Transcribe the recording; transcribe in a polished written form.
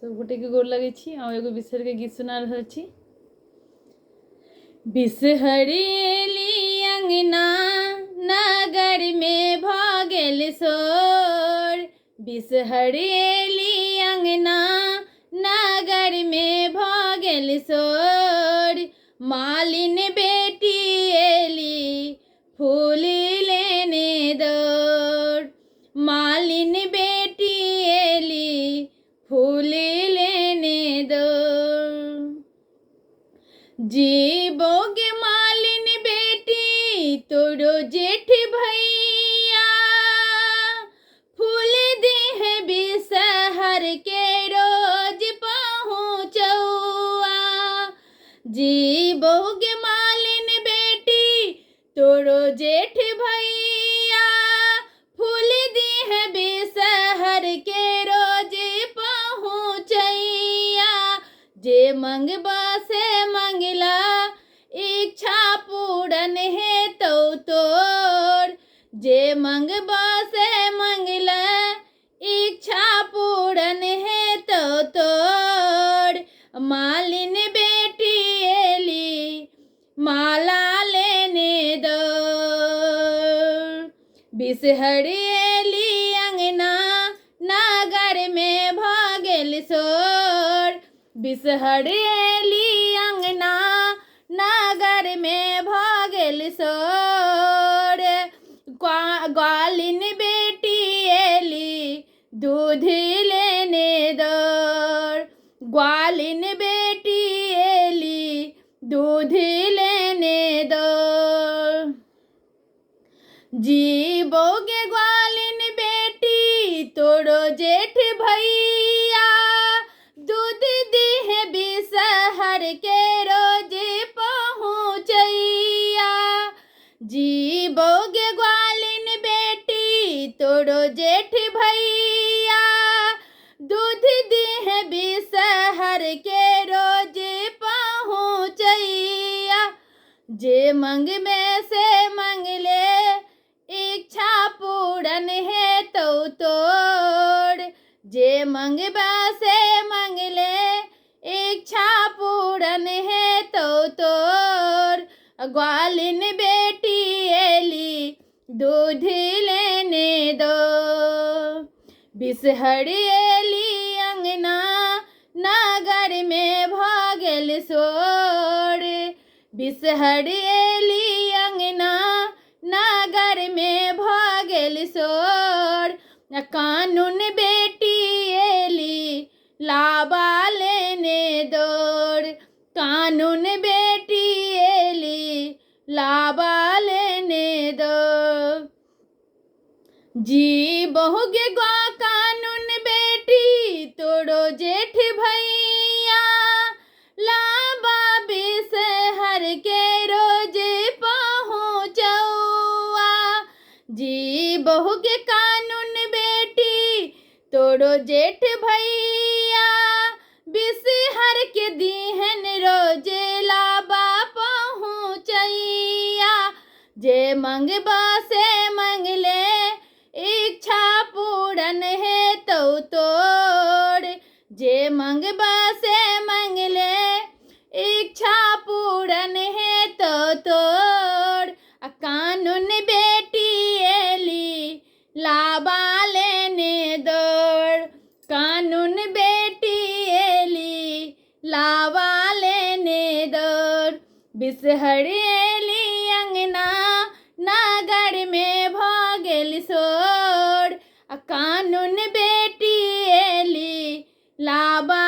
सब गोटेके गोर लगै छी। आउ एगो बिसहरके गीत सुना रहल छी। बिसहरेली अंगना नगर में भऽ गेल शोर, बिसहरेली अंगना नगर में भऽ गेल शोर, मालिन बेटी एली फूल लेने दौड़, मालिन बेटी एली फूल लेने दौड़। जीबोगे मालिन बेटी तोरो जेठ भैया, फूल देह बिसहर के रोज पहुँचौआ। जीबोगे मालिन बेटी तोरो जेठ भैया, फूल दीह बिसहर के रोज पहुँचैया। जे मंगबा से मंगला इच्छा पूरन हे तो तोर, जे मंगबा से मंगला इच्छा पूरन हे तो तोर। मालिन बेटी एली माला लेने दौड़, बिसहरी एली अंगना नगर में भऽ गेल शोर, बिसहरी एली अंगना नगर में भऽ गेल शोर। ग्वालिन बेटी एली दूध लेने दौड़, ग्वालिन बेटी एली दूध लेने दौड़। जीबोगे ग्वालिन बेटी तोरो जेठ भैया, दूध दीह बिसहर के रोज पहुँचैया। जीबोगे ग्वालिन बेटी तोरो जेठ भैया, दूध दीह बिसहर के रोज पहुँचैया। जे मंगमे से मंगले इच्छा पूरन हे तो तोर, जे मंगबा से मंगले इच्छा पूरन हे तो तोर। ग्वालिन बेटी एली दूध लेने दो, बिसहरी एली अंगना नगर में भऽ गेल शोर, बिसहरी एली अंगना नगर में भऽ गेल शोर। कानून बेटी एली लाबा लेने दौड़, कानून बेटी एली लाबा लेने दौड़। जी बहुगे ग्वा कानून बेटी तोरो जेठ भैया, लाबा बिसहर के रोज पहुँचौआ। जी बहुगे कानून बेटी तोरो जेठ भैया, बिसहर के दीहन रोज लाबा पहुँचैया। जे मंगबा से मंगले इच्छा पूरन हे तो तोर, जे मंगबा से मंगले इच्छा पूरन हे तो तोर। आ कानून बेटी एली लाबा लेने दौड़, कानून बेटी एली लाबा लेने दौड़। बिसहरी एली अंगना नगर में भऽ गेल शोर, आ कानून बेटी एली लाबा